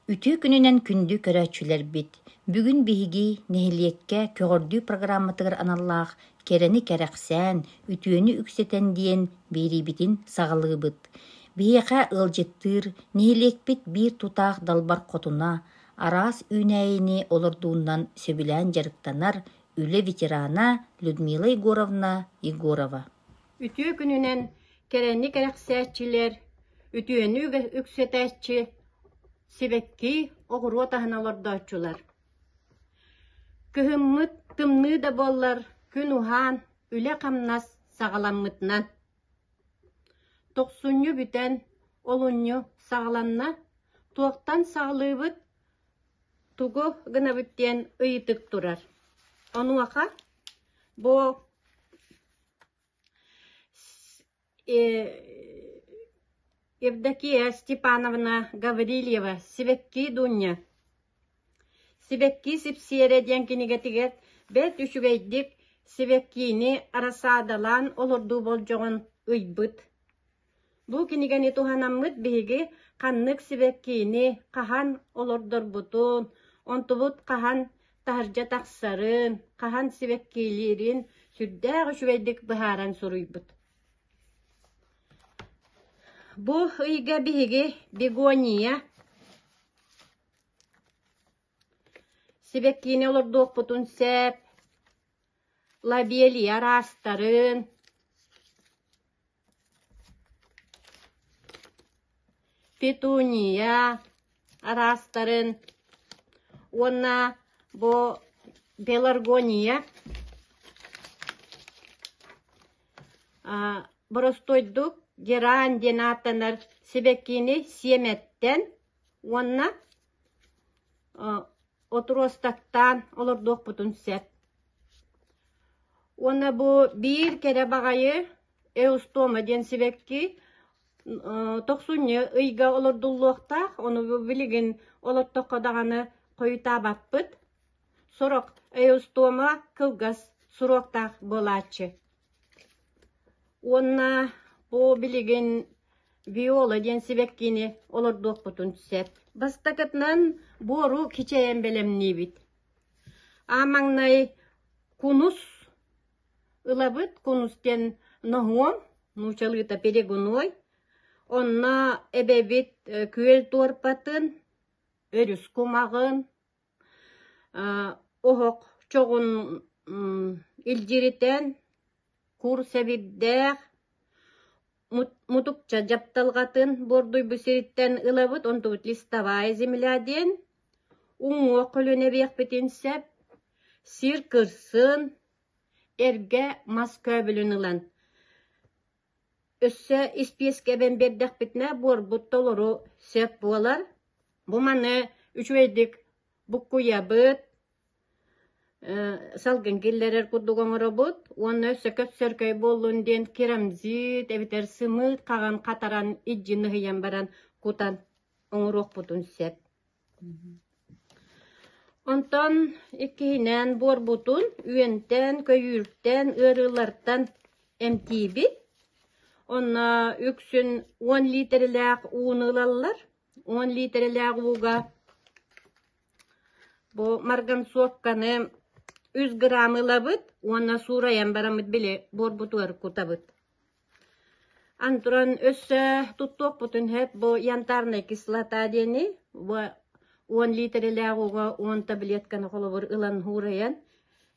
Үтүө күнүнэн күндү көрөөччүлэрбит! Бүгүн биһиги нэһилиэккэ көҕөрдүү программатыгар аналлаах «Кэрэни кэрэхсээн, үтүөнү үксэтэн» диэн биэриибитин саҕалыыбыт. Биһиэхэ ыалдьыттыыр нэһилиэкпит биир тутаах далбар хотуна, араас үүнээйини олордуунан сөбүлээн дьарыктанар үлэ ветерана Людмила Егоровна Егорова. Үтүө күнүнэн кэрэни кэрэхсээччилэр, үтүөнү үксэтээччи, сибэкки, оҕуруот аһын олордооччулар. Кыһыммыт тымныы да буоллар, күн уһаан, үлэ-хамнас саҕаламмытынан. Тохсунньу бүтэн, олунньу саҕаланна, туохтан саҕалыыбыт, тугу гынабыт диэн ыйытык турар. Онуоха бу Евдокия Степановна Гаврильева «Сибэкки Дуня» «Сибэкки сипсиэрэ» диэн кинигэтигэр бэрт үчүгэйдик сибэккини арассаадалаан олордуу болдьоҕун ыйбыт. Бу кинигэни туһанаммыт биһиги ханнык сибэккини хаһан олордорбутун, онтубут хаһан таһырдьа тахсарын, хаһан сибэккилиирин сүрдээх үчүгэйдик быһааран суруйбут. Бу ыйга биһиги бегония сибэккини олордуохпутун сөп, лобелия араастарын, Петуния араастарын уонна бу пеларгония боростуойдук герань диэн ааттанар сибэккини сиэмэттэн уонна отуруостактаан олордуохпутун сөп. Уонна бу биир кэрэ баҕайы Эустома диэн сибэкки тохсунньу ыйга олордуллуохтаах, ону билигин олоттоххо даҕаны хойутаабаппыт. Сорох эустома кылгас суруоктаах буолааччы. Уонна бу билигин виола диэн сибэккини олордуохпутун сөп. Бастакытынан буору кичэйэн бэлэмниибит. Аан маҥнай кунус Ылабыт кунус диэн ноһуом, нуучалыыта перегуной. Онно эбэбит күөл туорпатын, өрүс кумаҕын, оһох чоҕун илдьиритэн, кур сэбирдээх, мутукча дьапталҕатын буордуйбут сириттэн ылабыт, онтубут листовая земля диэн, уҥуох көлүөнэбиэхпитин сөп, сир кырсын, Эргэ мас көөбүлүн ылан, өссө испиэскэ эбэн биэрдэхпитинэ, буорбут толору сөп буолар. Бу маны үчүгэйдик буккуйабыт, салгын киллэрэр курдук оҥоробут уонна өссө көпсөркөй буоллун диэн керамзит эбэтэр сымыыт хаҕын хатаран илдьи ныһыйан баран кутан оҥоруохпутун сөп. Онтон иккиһинэн буорбутун үөнтэн, көйүүртэн, ыарыылартан эмтиибит. Онно үксүн уон лиитэрэлээх ууну ылаллар. Уон лиитэрэлээх ууга бу марганцовканы үс грамм ылабыт уонна суурайан бараммыт били буорбутугар кутабыт. Аны туран өссө туттуохпутун сөп бу янтарная кислота диэни бу уон лиитэрэлээх ууга уон таблетканы холобур ылан уурайан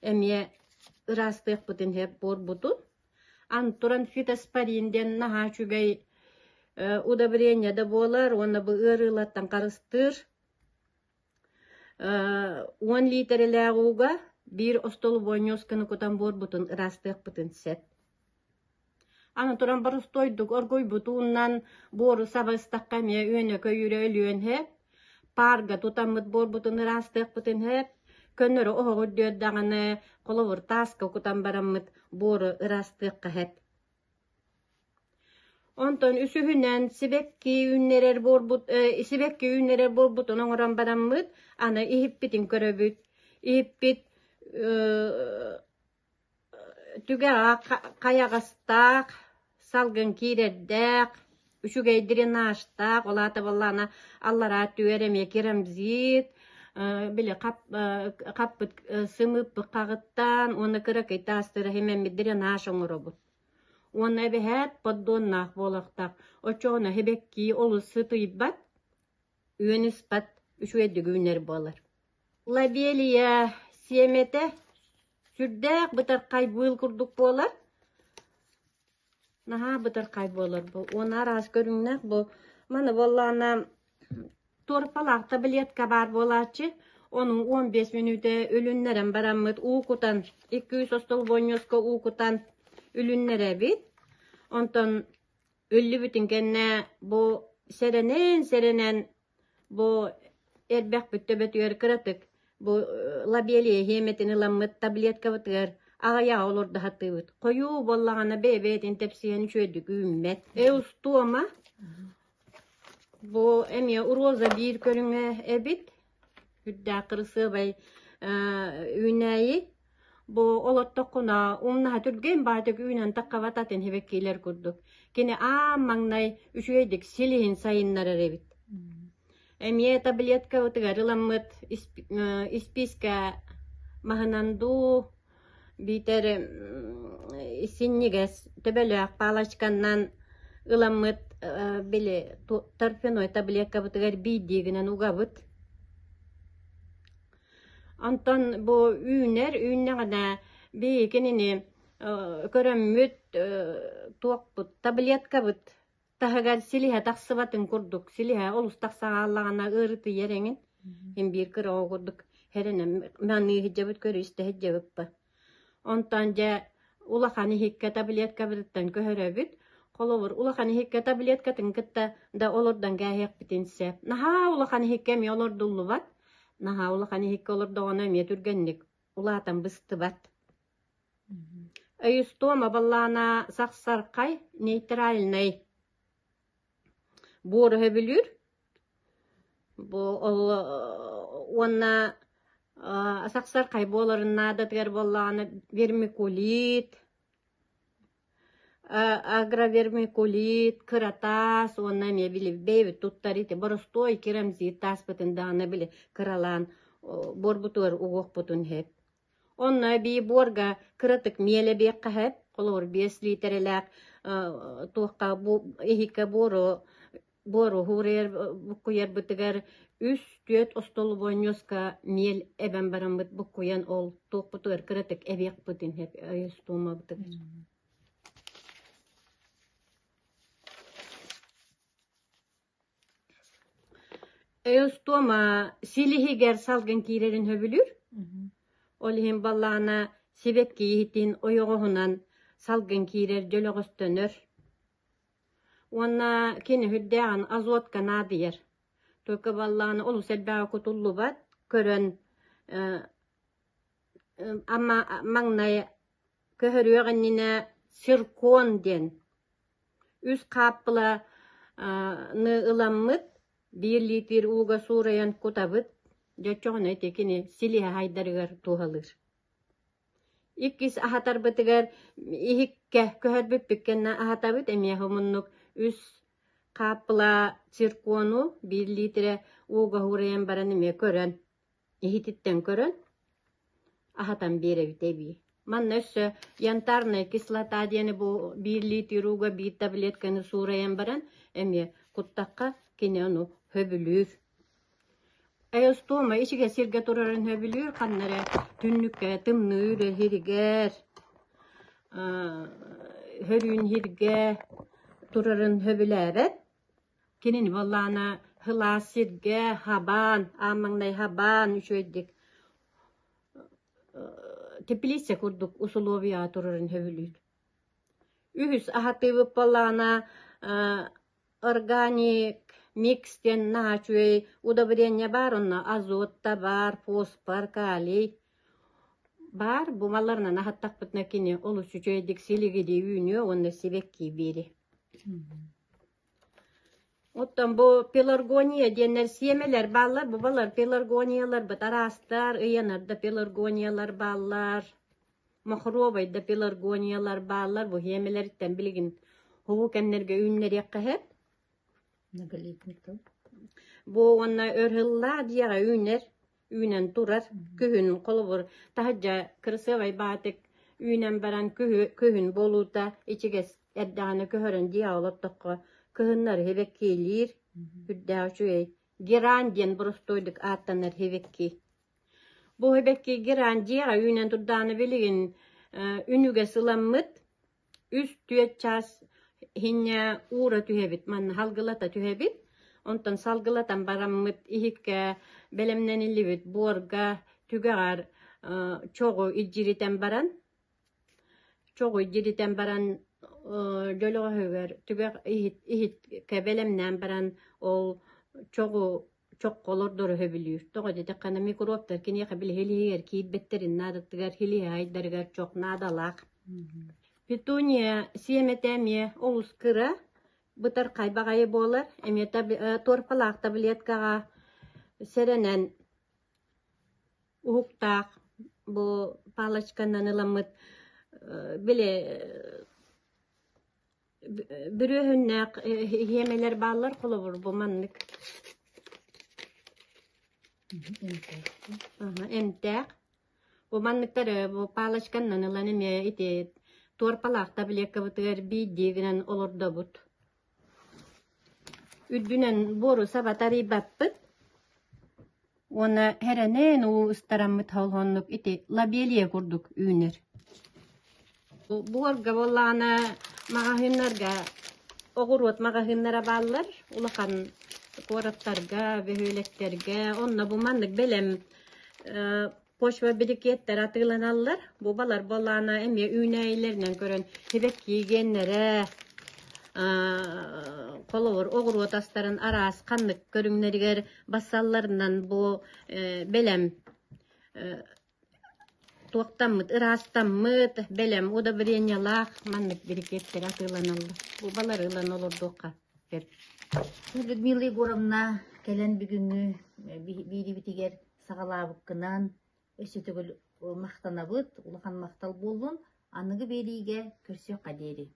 эмиэ ыраастыахпытын сөп буорбутун. Аны туран фитоспорин диэн наһаа үчүгэй удобрение да буолар уонна бу ыарыылартан харыстыыр. Уон лиитэрэлээх ууга биир остолобуой ньуосканы кутан буорбутун ыраастыахпытын сөп. Аны туран боростуойдук оргуйбут уунан буору саба ыстахха эмиэ үөнэ-көйүүрэ өлүөн сөп. Паарга тутаммыт буорбутун ыраастыахпытын сөп. Көннөрү оһох үрдүөр даҕаны холобур тааска кутан бараммыт буору ыраастыахха сөп. Онтон үсүһүнэн сибэкки үүннэрэр буорбут сибэкки үүннэрэр буорбутун оҥорон бараммыт аны иһиппитин көрөбүт. Иһиппит түгэҕэ хайаҕастаах, салгын киирэрдээх. Үчүгэй дренажтаах, ол аата буоллаҕына аллараа түөр эмиэ керамзит, били хаппыт сымыыппыт хаҕыттан уонна кыракый таастары химэммит дренаж оҥоробут. Уонна эбэһээт поддоннаах буолуохтаах. Оччоҕуна сибэкки олус сытыйбат, үөн ыспат, үчүгэйдик үүнэр буолар. Лобелия сиэмэтэ сүрдээх бытархай быыл курдук буолар. Наһаа бытархай буолар бу. Уонна араас көрүҥнээх бу. Маны буоллаҕына туорпалаах таблетка баар буолааччы. Ону 15 мүнүүтэ үлүннэрэн бараммыт уу кутан, 200 остолбуонньуска уу кутан үлүннэрэбит. Онтон үллүбүтүн кэннэ бу сэрэнэн-сэрэнэн Бу эрбэхпит төбөтүгэр кыратык бу лобелия сиэмэтин ыламмыт таблеткабытыгар аҕыйаҕа олордо сатыыбыт. Хойуу буоллаҕына бэйэ-бэйэтин тэпсиһэн үчүгэйдик үүммэт. Эустома бу эмиэ роза биир көрүҥэ эбит. Үрдээх кырасыабай үүнээйи. Бу олоттоххуна умнаһа түргэн баатык үүнэн таххабат атын сибэккилэр курдук. Кини аан маҥнай үчүгэйдик силиһин сайыннарар эбит. Эмиэ таблеткабытыгар ыламмыт испиискэ маһынан дуу, биитэр синньигэс төбөлөөх палочканнан ыламмыт били торфяной таблеткабытыгар биирдии гынан угабыт. Онтон бу үүнэр, үүннэҕинэ биһиги кинини көрөммүт туохпут, таблеткабыт таһыгар силиһэ тахсыбатын курдук, силиһэ олус тахса хааллаҕына ыарытыйар эҥин. Мин биир кыра оҕо курдук хэрэнэн маныы сылдьабыт, көрө-истэ сылдьабыппын. Онтон дьэ улахан иһиккэ таблеткабытыттан көһөрөбүт. Холобур, улахан иһиккэ таблеткатын кытта да олордон кээһиэхпитин сөп. Наһаа улахан иһиккэ эмиэ олордуллубат. Наһаа улахан иһиккэ олордоҕуна эмиэ түргэнник улаатан быстыбат. Эустома баллаана сахсархай нейтральнай буор өһөбүлүүр. Бу ол уонна сахсархай буоларын наадатыгар буоллаҕына вермикулит, агровермикулит, кыра таас уонна эмиэ били бэйэбит туттар ити боростуой керамзит тааспытын даҕаны били кыралаан буорбутугар угуохпутун сөп. Онно эбии буорга кыратык миэл эбиэххэ сөп, холобур 5 лиитэрэлээх туохха бу иһиккэ буору буору уһуурайар буккуйарбытыгар 3-4 остолобуой ньуоска миэл эбэн бараммыт буккуйан ол туохпутугар кыратык эбиэхпитин сөп өйөстуомабытыгар. Эустома силиһигэр салгын киирэрин сөбүлүүр. Ол иһин баллаана сибэкки иһитин ойоҕоһунан салгын киирэр дьөлөҕөстөнөр. Уонна кини үрдээҕин азотка наадыйар. Только баллаана олус элбэҕи кутуллубат, көрөн ама маҥнай көһөрүөх иннинэ циркон диэн Үс хааппыланы ыламмыт, биир лиитир ууга суурайан кутабыт, дьэ оччоҕуна ити кини силиһэ хайдарыгар туһалыыр. Иккис аһатарбытыгар иһиккэ көһөрбүппүт кэннэ аһатабыт, эмиэ муннук үс хааппыла циркону биир лиитирэ ууга уурайан баран эмиэ көрөн Иһититтэн көрөн, аһатан биэрэбит эбии. Манна өссө янтарная кислота диэни бу биир литр ууга биир таблетканы суурайан баран эмиэ куттахха кини ону сөбүлүүр. Эостома ичигэ сиргэ турарын сөбүлүүр, ханна эрэ түннүккэ тымныы үрэ сиригэр, хөрүүн сиргэ турарын сөбүлээбэт. Кинини буоллаҕына сылаас сиргэ хабаан, аан маҥнай хабаан үчүгэйдик теплица курдук усулуобуйаҕа турарын сөбүлүүр. Үһүс аһатыыбыт буоллаҕына органик микс диэн наһаа үчүгэй удобрение баар, онно азот да баар, фосфор, калий баар. Бу малларынан аһаттахпытына кини олус үчүгэйдик силигилии үүнүө уонна сибэкки биэриэ. Оттон бу пеларгония диэннэр сиэмэлэр бааллар, бу балар пеларгонияларбыт араастар, ыйанар да пеларгониялар бааллар, махровай да пеларгониялар бааллар. Бу сиэмэлэриттэн билигин уһуу кэмнэргэ үүннэриэххэ сөп. Многолетник Бу уонна өр сыллаах дьиэҕэ үүнэр, үүнэн турар. Күһүн холобур таһырдьа кырасыабай баатык үүнэн баран күһүн буолуута ичигэс эрдэҕинэ көһөрөн дьиэҕэ олортоххо кыһыннары сибэккиилиир үрдээх үчүгэй. Герань диэн боростуойдук ааттанар сибэкки. Бу сибэкки герань дьиэҕэ үүнэн турдаҕына билигин үнүгэс ыламмыт Үс-түөрт чаас иһинньэ уура түһэбит, манна салгылата түһэбит. Онтон салгылатан бараммыт иһиккэ бэлэмнэниллибит буорга түгэҕэр чоҕу илдьиритэн баран, чоҕу илдьиритэн баран дьөлөҕөһүгэр түгэх иһит иһиккэ бэлэмнээн баран ол чоҕу чоххо олордору сөбүлүүр. Тоҕо диэтэххинэ микробтар киниэхэ били илиһигэр киирбэттэрин наадатыгар илиһэ чох наадалаах. Петуния сиэмэтэ эмиэ олус кыра, бытархай баҕайы буолар. Эмиэ туорпалаах таблеткаҕа сэрэнэн уһуктаах бу палочканан ыламмыт били бүрүөһүннээх иһиэмэлэр бааллар холобур бу маннык эмтээх Бу манныктары бу палочканнан ылан эмиэ ити туорпалаах таблеткабытыгар биирдии гынан олордобут. Үрдүнэн буору саба тарыйбаппыт уонна хэрэнэн уу ыстараммыт холһоннук ити лобелия курдук үүнэр. Буорга буоллаҕына маҕаһыыннарга оҕуруот маҕаһыыннара бааллар. Улахан куораттарга, бөһүөлэктэргэ онно бу маннык бэлэм почва брикеттэр атыыланаллар. Бу балар буоллаҕына эмиэ үүнээйилэринэн көрөн сибэкки гиэннэрэ холобур оҕуруот астарын араас ханнык көрүҥнэригэр бассалларынан бу бэлэм туохтаммыт, ыраастаммыт, бэлэм удобрениелаах маннык брикеттэр атыыланаллар. Бу балары ылан олордуохха сөп. Людмила Егоровна кэлэн бүгүҥҥү бииривитигэр саҕалаабыккынан өссө төгүл махтанабыт, улахан махтал буоллун. Аныгы биэриигэ көрсүөххэ диэри.